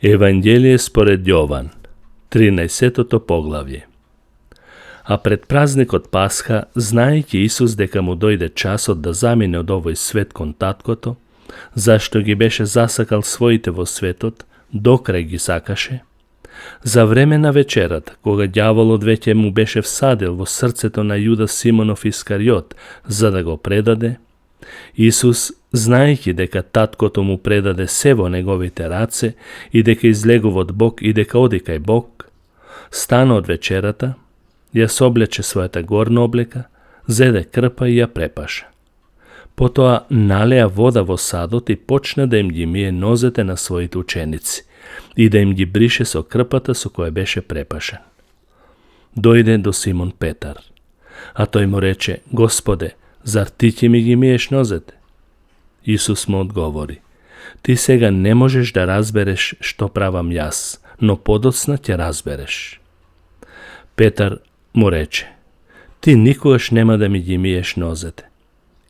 Евангелие според Јован, 13 поглавје. А пред празникот Пасха, знаејќи Исус дека му дојде часот да замине од овој свет кон таткото, зашто ги беше засакал своите во светот, до крај ги сакаше, за време на вечерата, кога ѓаволот веќе му беше всадил во срцето на Јуда Симонов Искариот, за да го предаде, Исус, знаејќи дека таткото му предаде се во неговите раце и дека излегува од Бог и дека оди кај Бог, стана од вечерата, ја соблече својата горна облека, зеде крпа и ја препаша. Потоа налеа вода во садот и почна да им ги мие нозете на своите ученици и да им ги брише со крпата со која беше препашен. Дојде до Симон Петар, а тој му рече: Господе, зар ти ќе ми ги миеш нозете? Исус му одговори: Ти сега не можеш да разбереш што правам јас, но подоцна ќе разбереш. Петар му рече: Ти никогаш нема да ми ги миеш нозете.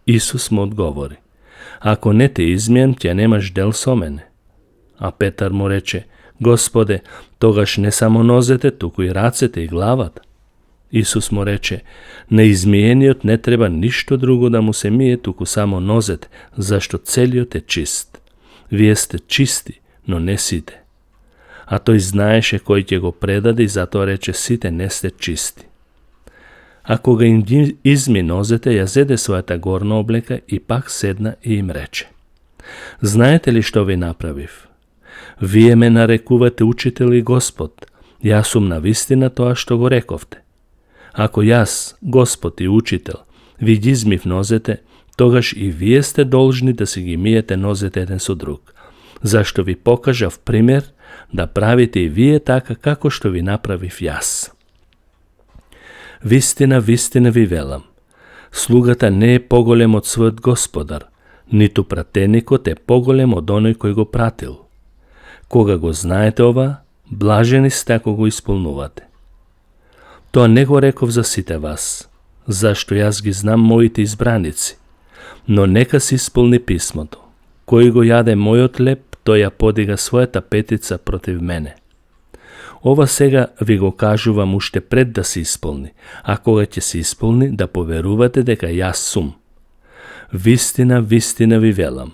Исус му одговори: Ако не те измием, ќе немаш дел со мене. А Петар му рече: Господе, тогаш не само нозете, туку и рацете и главата. Исус му рече: На измиениот не треба ништо друго да му се мие, туку само нозете, зашто целиот е чист. Вие сте чисти, но не сите. А тој знаеше кој ќе го предаде и затоа рече: Сите не сте чисти. А кога им изми нозете, ја зеде својата горна облека и пак седна и им рече: Знаете ли што ви направив? Вие ме нарекувате учител и Господ. Јас сум навистина тоа што го рековте. Ако јас, Господ и учител, ви ги измив нозете, тогаш и вие сте должни да си ги миете нозете еден со друг, зашто ви покажав пример да правите и вие така како што ви направив јас. Вистина, вистина ви велам, слугата не е поголем од својот господар, ниту пратеникот е поголем од оној кој го пратил. Кога го знаете ова, блажени сте ако го исполнувате. Тоа не го реков за сите вас, зашто јас ги знам моите избраници, но нека се исполни писмото. Кој го јаде мојот леб, тој ја подига својата петица против мене. Ова сега ви го кажувам уште пред да се исполни, а кога ќе се исполни, да поверувате дека јас сум. Вистина, вистина ви велам,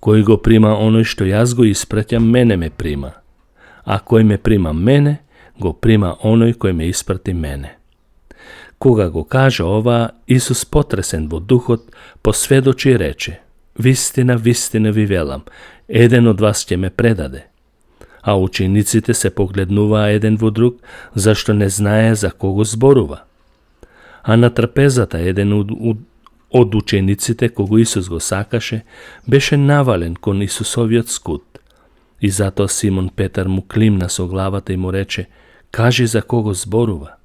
кој го прима оној што јас го испраќам, мене ме прима, а кој ме прима мене, го прима оној кој ме испрати мене. Кога го кажа ова, Исус потресен во духот, посведочи и рече: Вистина, вистина ви велам, еден од вас ќе ме предаде. А учениците се погледнуваа еден во друг, зашто не знае за кого зборува. А на трпезата еден од учениците, кого Исус го сакаше, беше навален кон Исусовиот скут. И затоа Симон Петар му климна со главата и му рече: Кажи за кого зборува.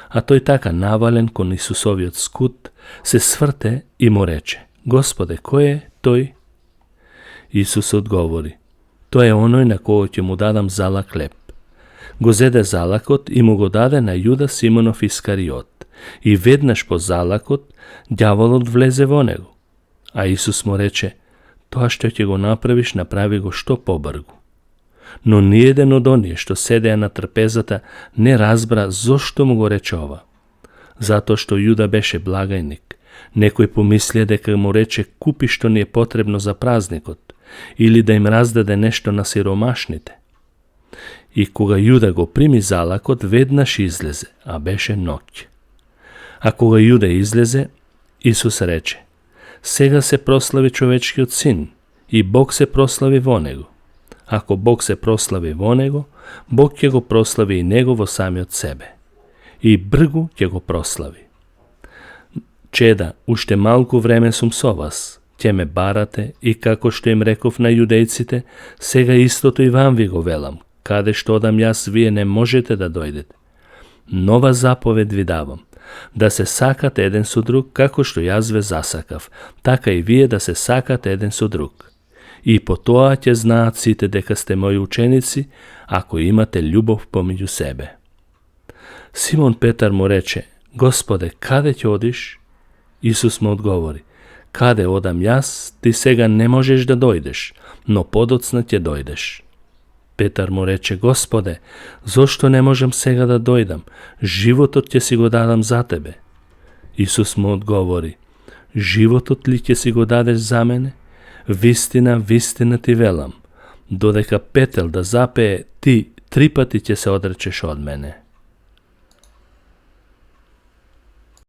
А тој така навален кон Исусовиот скут, се сврте и му рече: Господе, кој е тој? Исус одговори: Тој е оној на кој ќе му дадам залак хлеб. Го зеде залакот и му го даде на Јуда Симонов Искариот. И веднаш по залакот, ѓаволот влезе во него. А Исус му рече: Тоа што ќе го направиш, направи го што побргу. Но ниеден од оние што седеа на трпезата не разбра зошто му го рече ова. Затоа што Јуда беше благајник. Некој помислија дека му рече: Купи што ни е потребно за празникот, или да им раздаде нешто на сиромашните. И кога Јуда го прими залакот, веднаш излезе, а беше ноќ. А кога Јуда излезе, Исус рече: Сега се прослави човечкиот син, и Бог се прослави во него. Ако Бог се прослави во него, Бог ќе го прослави и него во самиот себе. И бргу ќе го прослави. Чеда, уште малку време сум со вас, ќе ме барате и како што им реков на јудејците, сега истото и вам ви го велам, каде што одам јас, вие не можете да дојдете. Нова заповед ви давам, да се сакате еден со друг, како што јас ве засакав, така и вие да се сакате еден со друг. И по тоа ќе знаат сите дека сте мои ученици, ако имате љубов помеѓу себе. Симон Петар му рече: Господе, каде ќе одиш? Исус му одговори: Каде одам јас, ти сега не можеш да дојдеш, но подоцна ќе дојдеш. Петар му рече: Господе, зошто не можем сега да дојдам? Животот ќе си го дадам за тебе. Исус му одговори: животот ли ќе си го дадеш за мене? Вистина, вистина ти велам, додека петел да запее, ти 3 пати ќе се одречеш од мене.